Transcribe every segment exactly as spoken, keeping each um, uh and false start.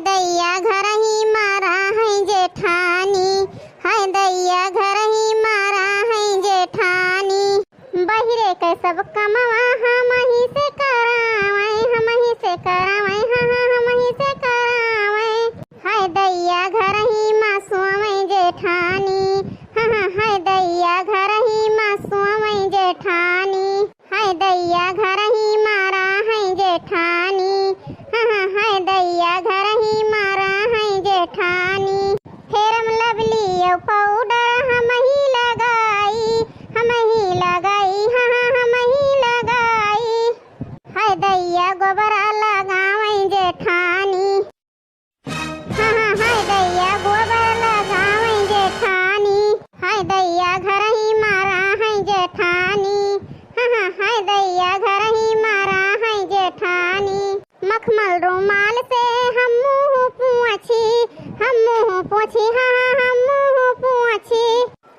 दैया घरही मारा है जेठानी, हाय दैया घरही मारा है जेठानी। बहिरे के सब कमवा हमही से करावै, हमही से करावै, हाँ, हाँ, हमही से करावै। हाय दैया घरही मा सोवै जेठानी, हाँ, हाँ, हाय दैया घरही मा सोवै जेठानी। हाय दैया घरही मारा है जेठानी, हाँ, हाँ, हाय दैया घरही मारा है जेठानी। Fair and Lovely अउ powder हमही लगाई, हमही लगाई, हाँ, हाँ, हमही लगाई। हाय दैया गोबरा लगावै जेठानी। हाँ, हाँ, हाय दैया गोबर लगावै जेठानी। हाय दैया घरही मारा है जेठानी। हाँ, हाँ, हाय दैया घरही मारा है जेठानी। मखमल रुमाल से हम मुँह पोंछी, हम मुँह पोंछी, हाँ, हाँ, हम मुँह पोंछी।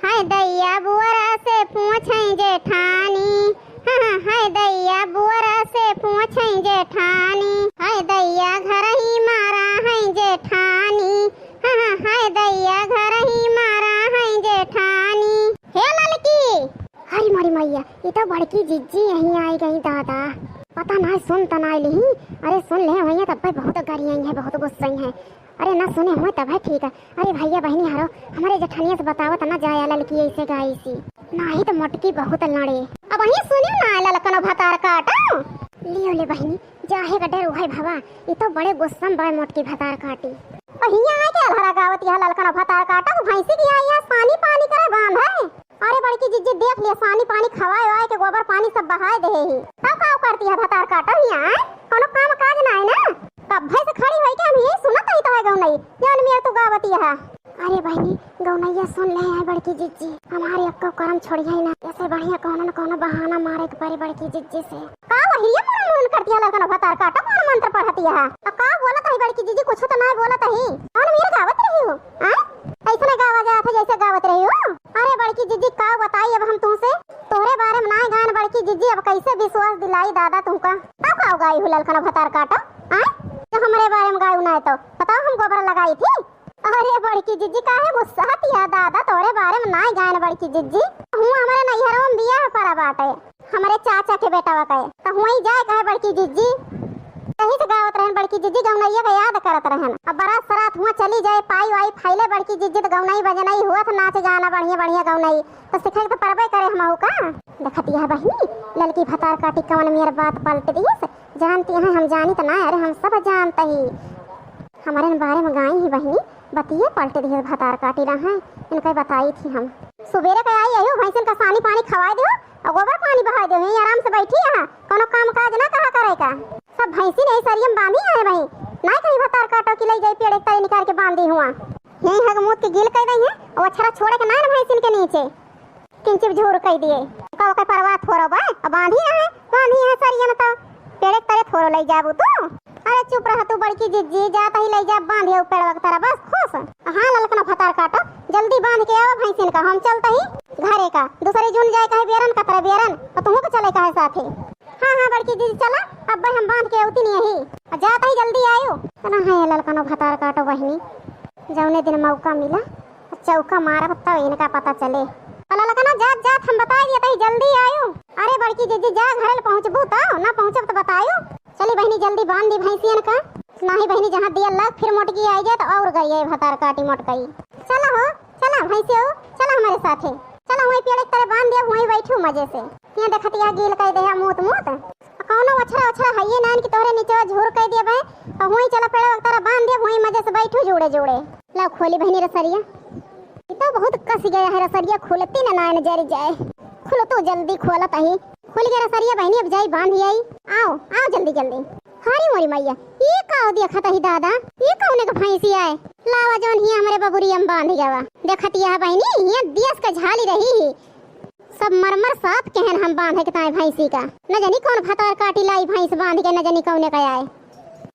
हाय दैया बुअरा से पोंछै जेठानी, हाँ, हाँ, हाय दैया बुअरा से पोंछै जेठानी। हाय दैया घरही मारा है जेठानी, हाँ, हाँ, हाय दैया घरही मारा है जेठानी। हे ललकी। अरे मोरी मैया, ई तो बड़की जिज्जी यहीं आइ गई दादा। पता नाहीं सुन त नाहीं लिही। अरे सुन लेहैं तब्बै बहुत गरियैहैं, बहुत गुस्सैहैं। अरे ना सुने हुए तबै ठीक है। अरे भैया बहिनी हरो, हमरे जेठनिया से बतावत ना जाया ललकी ऐसे गाइसी। नाहीं त मोटकी बहुत लड़े। अबहीं सुने ना ललकनो भतार काटो। लियो ले बहिनी, जाहे का डर उहै भवा। ई तो बड़े गुस्सा में बड़े मोटकी भतार काटी। अ हियाँ आइके अलहरा गावत यह ललकनो भतार काटो, भैंसी की आई है सानी पानी करे बांधै। अरे बड़की जिज्जी देख लिया, सानी पानी खवाए वाए के गोबर पानी सब बहाए देहे ही। तब का करती है भतार काटो हियाँ, आय? कोनो काम काज नाहीं ना। कब्बे से खड़ी होई के हम यही सुनत ही तोहै गौनई, जौन मेर तू गावती है। अरे बहिनी, गौनैया सुन लेहैं बड़की जिज्जी, हमारे अक्को करम छोड़िहैं ना। ऐसे बढ़िया कौनो न कौनो बहाना मारे के पड़ी बड़की जिज्जी से। का वही ये मुड़न मुड़न करती है ललकनो भतार काटो, कौन मंत्र पढ़ती है? तो का बोलत ही बड़की जिज्जी, कुछ तो नाहीं बोलत ही। कौन मेर गावत रही हो? आय? ऐसने गावा जात है जैसे गावत रही हो। अरे बड़की जिज्जी का बताई अब हम तुमसे, तोहरे बारे में नाहीं गायन बड़की जिज्जी, अब कैसे विश्वास दिलाई दादा तुमका? तब का गाई हो ललकनो भतार काटो, आय? जब हमरे बारे में गायू नाहीं तो बताओ हम गोबर लगाई थी? अरे बड़की जिज्जी काहे गुस्साती है दादा, तोहरे बारे में नाहीं गायन बड़की जिज्जी। हुआँ हमरे नैहरवा में बियाह पड़ा बाटे। हमरे चाचा के बेटवा के, त हुआँ जाए कहे बड़की जिज्जी। यही से गावत रहन बड़की जिज्जी, गौनैया के याद करत रहन। अब बारात सरात हुआँ चली जाए, पाई वाई फैले बड़की जिज्जी, त गौनई बजनई हुअत, नाच गाना बढ़िया बढ़िया गौनई, त सीखे के त परबे करे हमहू का। देखत यह बहिनी, ललकी भतार काटी कवन मेर बात पलट दिहिस, जानती हैं हम जानी त ना, अरे हम सब जानत ही। हमरे बारे में गाई ही बहिनी, बतिये पलट दिहिस भतार काटी रहैं, इनके बताई थी हम। सुबेरे के आई अहियो, भैंसिन का सानी पानी खवाए दियो अउर गोबर पानी बहाए दियो, यहीं आराम से बैठी यहाँ, कोनो काम काज ना कहा करे का। सब भैंसिन यही सरियम बांधी है भाई, नाहीं कहीं भतार काटो कि लई जाई पेड़े के तरे निकाल के बांधी हुआँ। यहीं हग मूत के गील कइ दइहैं अउर अछरा छोड़े के नाहीं ना भैंसिन के नीचे। किंचिप झूर कइ दिए। का ओके परवा थोरो बा, अब बांधी है, बांधी है सरियन तो। पेड़े के तरे थोरो लई जाबू तू। अरे चुप रह तू बड़की जिज्जी, जात ही लई जा बांधे उ पेड़वा के तरे बस खुश। हाँ ललकनो भतार काटो, जल्दी बांध के आवा भैंसिन का, हम चलत ही घरे का। दूसरे जून जाए कहे बेरन का तरे बेरन, अउर तुहूँ के चले कहे साथे। हाँ, हाँ बड़की जिज्जी चला, अब्बै हम बांध के अउती नहीं ही। अउर जात ही जल्दी आयो। चला हाँ ये ललकनो भतार काटो बहिनी, जौने दिन मौका मिला, चौका मारब तब इनका पता चले। अ ललकना जात जात हम बताई दिया तही जल्दी आयो। अरे बड़की जिज्जी जा घरे पहुँचबू तब, ना पहुँचब त बतायो। चली बहिनी जल्दी बांध दी भैंसियन का। नाहीं बहिनी जहाँ दिया लग फिर मोटकी आई जाए त अउर गई है भतार काटी मोटकई। चला हो, चला भैंसी हो, चला हमरे साथे। चला वहीं पेड़े के तरे बांध दिया, वहीं बैठू मजे से। यहाँ देखत यह गील कइ दे है मूत मूत। कौनो अछरा अछरा हइये नाइन कि तोहरे नीचे झूर कइ दिया बे। अ हुई चला पेड़े के तरे बांध दिया, हुई मजे से बैठू जोड़े जोड़े। लाओ खोली बहिनी रसरिया। ई तो बहुत कस गया है रसरिया, खुलती ना नाइन जरि जाए। खुल तो जल्दी खोलत ही। खुल गया रसरिया बहिनी, अब जाई बांध आई। आओ, आओ जल्दी जल्दी। हरी मोरी मैया, ई का देखत ही दादा? ई कौने के भैंसी आए? लावा जौन हिया हमरे बबुरिया में बांध गवा। देखत यह बहिनी, हिया दियस के झाली रही ही। सब मरमर साफ कहन हम बांधे के ताई भैंसी का। न जानी कौन भतार काटी लाई भैंस बांध के, न जानी कौने का आए।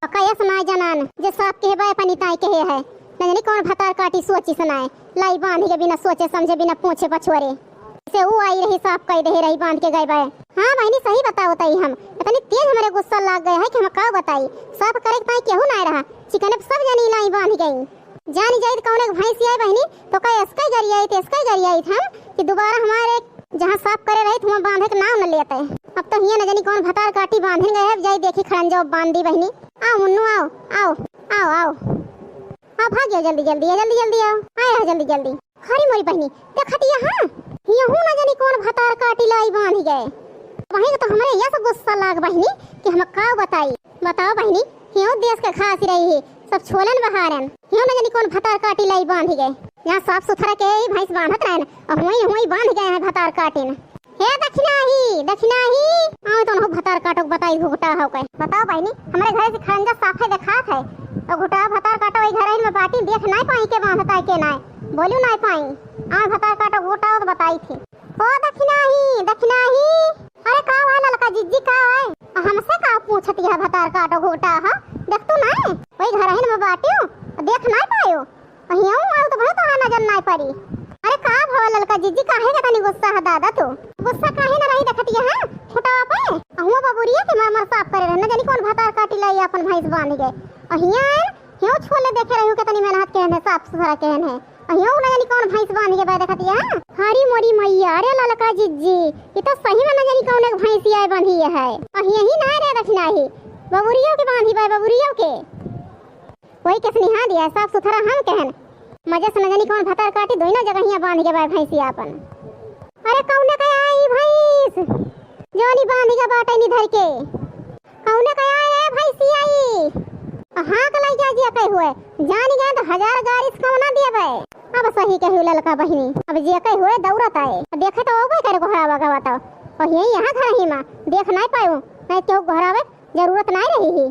अ कयस नाय जनान, जे साफ कहे बाय अपनी ताई कहे है। न जानी कौन भतार काटी सोची सनाए। लाई बांध के बिना सोचे समझे, बिना पूछे पछोरे। से ऊ आई रही, साफ कइ देहे रही, बांध के गए बाए। हाँ बहिनी, सही बतावत ही हम, इतनी तेज हमरे गुस्सा लाग गए है कि हम का बताई। साफ करे के ताई केहू नाय रहा, चिकने पे सब जनी लाई बांध गई। जानी जाइत कौने के भैंसी आई बहिनी, तो का एसकई गरियाइत, एसकई गरियाइत हम कि दोबारा हमारे जहाँ साफ करे रही, हुआं बांधे के नाम न लेते। अब तो हियां न जानी कौन भतार काटी बांधन गए है। अब जाई देखी खड़ंजा बांध दी बहिनी। आओ मुन्नू, आओ, आओ, आओ, आओ। आओ, भाग जाओ जल्दी जल्दी, जल्दी जल्दी आओ, आए रहा जल्दी जल्दी। हरी मोरी बहिनी, देखत हिया हाँ, हियहू न जानी कौन भतार काटी लाई बांध गए। वहीं तो हमरे यस गुस्सा लाग बहिनी कि हम का बताई। बताओ बहिनी, हियो देश के खासी रही है, सब छोलन बहारन। हियो न जानी कौन भतार काटी लाई बांध गए। यहाँ साफ सुथरा के ही भैंस बांधत रहन, और हुई हुई बांध गए हैं भतार काटिन। हे दखिनाही, दखिनाही, आवे तो उनहु भतार काटो के बताई घुघटा हो के। बताओ बहिनी, हमरे घरे से खड़ंजा साफे देखात है। तो घुटा भतार काटो वही घर में बाटी देख नाय पाई के बांधता है के नाय। बोलू नाय पाई। आवे भतार काटो घुघटा हो तो बताई थी। ओ दखिनाही, दखिनाही। अरे का हुआ ललका जिज्जी, का है? हमसे का पूछत यह भतार काटो घुघटा हो? देख तू नाय, वही घर में बाटियो, देख नाय पायो। अहियाऊ आऊ तो बहुत आना जन नाय पड़ी। अरे का भवा ललका जिज्जी, काहे के तनी गुस्सा है दादा तू? गुस्सा काहे न रही देखत यहाँ फुटवा पे? अहुआ बबुरिया के मर मर साफ करे रहे, न जानी कौन भतार काटी लाई अपन भैंस बांध के। अहिया आयल, हियो छोले देखे रही के तनी मेहनत केहन है, साफ सुथरा केहन है। अहियो न जानी कौन भैंस बांध के बा देखत यहाँ। हरी मोरी मैया, अरे ललका जिज्जी, ये तो सही में न जानी कौन एक भैंसी आए बांधी है। अहिया ही ना रे दखिनाही, बबुरियो के बांधी बा, बबुरियो के। वही के स्नेहा दिया, साफ सुथरा हम कहन। मजे से न जानी कौन भतार काटी, दोनों जगहिया बांध के बा भैंसिया अपन। अरे कौने का आई भैंस? जौनी बांध के बाटे नी धर के। कौने का आई रे भैंसिया आई? हाँ के लई जा जिया कहे हुए। जान गए तो हजार गारी से कौना दिया बे। अब सही कही ललका बहिनी। अब जिया कहे हुए दौड़त आए। देखे तो ओबे करे गोहरावा गवा तो। और यही यहाँ घर ही माँ। देख नाय पायो। नाय क्यों गोहरावे? जरूरत नाय रही ही।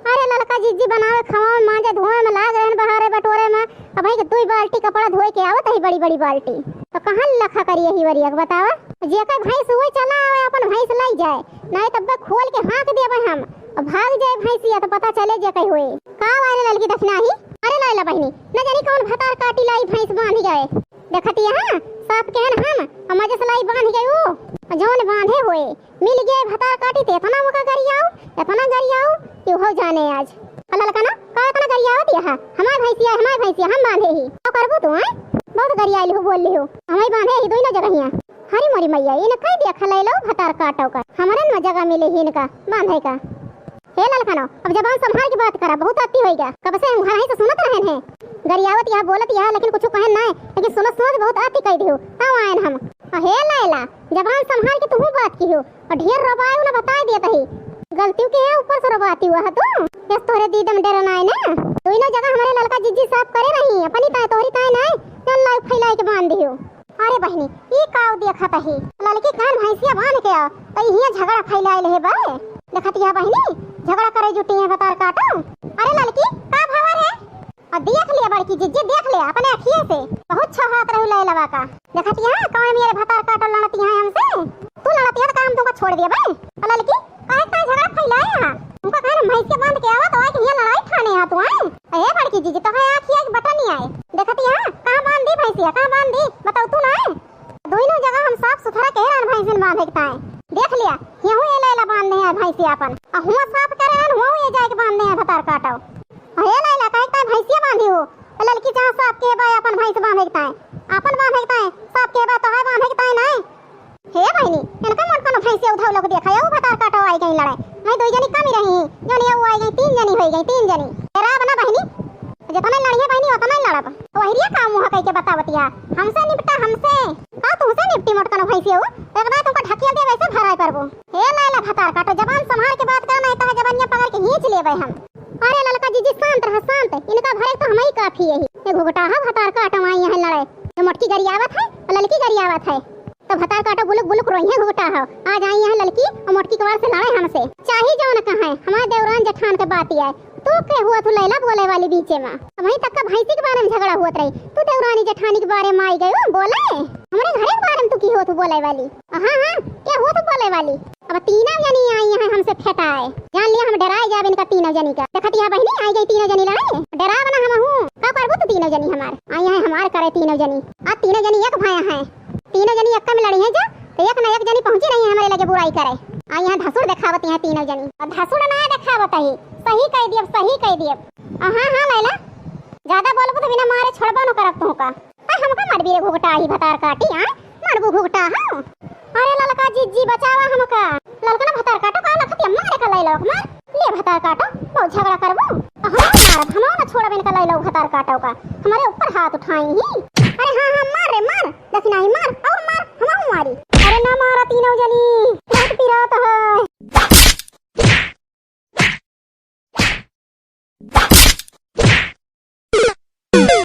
अरे ललका जिज्जी बनावे, खवावे, मांजे, धोवे में लाग रहन, बहारे बटोरे में। अब भाई के दुई बाल्टी कपड़ा धोए के आवत है, बड़ी बड़ी बाल्टी। तो कहाँ लखा करिए ही वरिया के बतावा? जेकर भैंस हुए चला आवे, अपन भैंस लाई जाए, नाय तब्बे खोल के हाँक देबे हम। अब भाग जाए भैंसिया तो पता चले जे कहीं हुए। का वाले ललकी दखिनाही? अरे लाइला बहिनी, न जानी कौन भतार काटी लाई भैंस बांध गए। देखत यहाँ साफ केहन हम, अम्मा जस लाई बांध गए ऊ, जौन बांधे हुए। मिल गए भतार काटी ते इतना ओका गरियाऊ, इतना गरियाऊ कि हो जाने आज। आ ललका ना, का इतना गरियावत यहाँ? हमार भैंसिया, हमार भैंसिया, हम बांधे ही। तो करबू तू, हैं? बहुत गरियाइल हो, बोल लिहो। हमारी बांधे ही दोनों जगहिया। हरी मोरी मैया, इन कई दिया खलैलो भतार काटो का। हमारे न जगह मिले ही इनका बांधे का। हे ललका ना, अब जबान संभाल के बात करा, बहुत अति होइगा। कब से हम घर ही से सुनत रहन हैं। गरियावत यहाँ बोलत यहाँ, लेकिन कुछ कहन ना है, लेकिन सुनत सुनत बहुत अति कह दियो। तब आयन हम। आ हे लैला, जबान संभाल के तुहू बात किहो। और ढेर रोबाए ना बताए देत ही। गलती के है ऊपर से रोबाती हुआ है तू। यस तोहरे दीदम डर नाय ना। दोनों जगह हमारे ललका जिज्जी साफ करे रही, अपनी ताय तोहरी ताय नाय। चल लाई फैलाए के बांध दियो। अरे बहिनी, ई काव देखत ही? ललकी कान भैंसिया बांध के आ, तो इहिया झगड़ा फैलाए ले बे। देखत या बहिनी, झगड़ा करे जुटी है भतार काटो। अरे ललकी, का भवा रे? और देख लिया बड़की जिज्जी, देख लिया अपने अखिए से। बहुत छहात रहू लैलवा का। देखत यहाँ कौन मेरे भतार काटो लड़त यहाँ हमसे। तू लड़त यहाँ तो का हम तुमको छोड़ दिया बे? और ललकी, काहे का झगड़ा फैलाए यहाँ? तुमको कहे भैंस के बांध के आवा तो आए कि यहाँ लड़ाई ठाने यहाँ तू आए। ए बड़की जिज्जी, तो है आँखिया एक बटन नहीं आए। देखत यहाँ कहाँ बांध दी भैंसिया, कहाँ बांध दी? बताओ तू ना आए। दोनों जगह हम साफ सुथरा कह रहन भैंसिन बांधे के ताए। देख लिया, यहू ए लैला बांधे हैं भैंसिया अपन। आ हुआ साफ करे रहन, हुआ ये जाए के बांधे हैं भतार काटो। हे लैला, काहे ताई भैंसिया बांधी हो? तो ललकी जहाँ साफ के बा अपन भैंस बांधे के ताई, अपन बांधे के ताई, साफ के बा तो है बांधे के ताई नाय। हे बहिनी, इनका मन कोनो भैंसिया उधाव लोग देखा, यहू भतार काटो आई गई लड़ाई। मैं दो जनी कम ही रही, जनी यहू आई गई, तीन जनी हो गई, तीन जनी। तेरा बना बहिनी, जितना लड़िए बहिनी उतना ही लड़ब। वहरिया का मुँह कह के बतावतिया, हमसे निपटा हमसे। का तुमसे निपटी मोट कोनो भैंसिया हो? एक दाई तुमको ढकिया दे वैसे भराई परबो। हे लैला भतार काटो, जबान संभाल के बात करना है, तो जबानिया पकड़ के खींच लेबे हम। अरे ललका जिज्जी शांत रह, शांत। इनका भरे तो हम ही काफी यही। ये घुघटाहा भतार काटो आई यहाँ लड़े। ये मोटकी गरियावत है और ललकी गरियावत है। तो भतार काटो बुलुक बुलुक रोई है घुघटाहा। आज आई यहाँ ललकी और मोटकी कवार से लड़े हमसे। चाहे जौन कहे, हमारे देवरान जेठान के बात ही आए। तू के हुआ तू लैला बोले वाली बीचे में? वहीं तक का भैंसी के बारे में झगड़ा हुआ रही। तू देवरानी जेठानी के बारे में आई गयो बोले। हमारे घरे के बारे में तू की हो तू बोले वाली? हाँ, हाँ, क्या हो तू बोले वाली? अब तीनों जनी आई यहाँ हमसे फेटाए। जान लिया हम डराए जाब इनका तीनों जनी का। देखत यहाँ बहिनी आई गई तीनों जनी लड़े। डराब ना हम हूँ। का करबू तू तीनों जनी हमार? आई यहाँ हमार करे तीनों जनी। आज तीनों जनी एक भाया हैं। तीनों जनी एक में लड़ी हैं, ज्यादा बोलबू तो बिना मारे छोड़बो न करब तुहका। आ हमका मारबी रे घुघटा ही भतार काटी, आ? मारबू घुघटा, हाँ? अरे ललका जिज्जी बचावा हमका। ललका ना भतार काटो का लखत या मारे का लैलौक मार। ले भतार काटो, बहुत झगड़ा करबू। आ हम ना मारब, हम ना छोड़ब इनका लैलौक भतार काटो का। हमारे ऊपर हाथ उठाई ही। अरे हाँ, हाँ, मार रे, मार। देखी नाही, मार, और मार, हम मारी। अरे ना मारा तीनों जनी।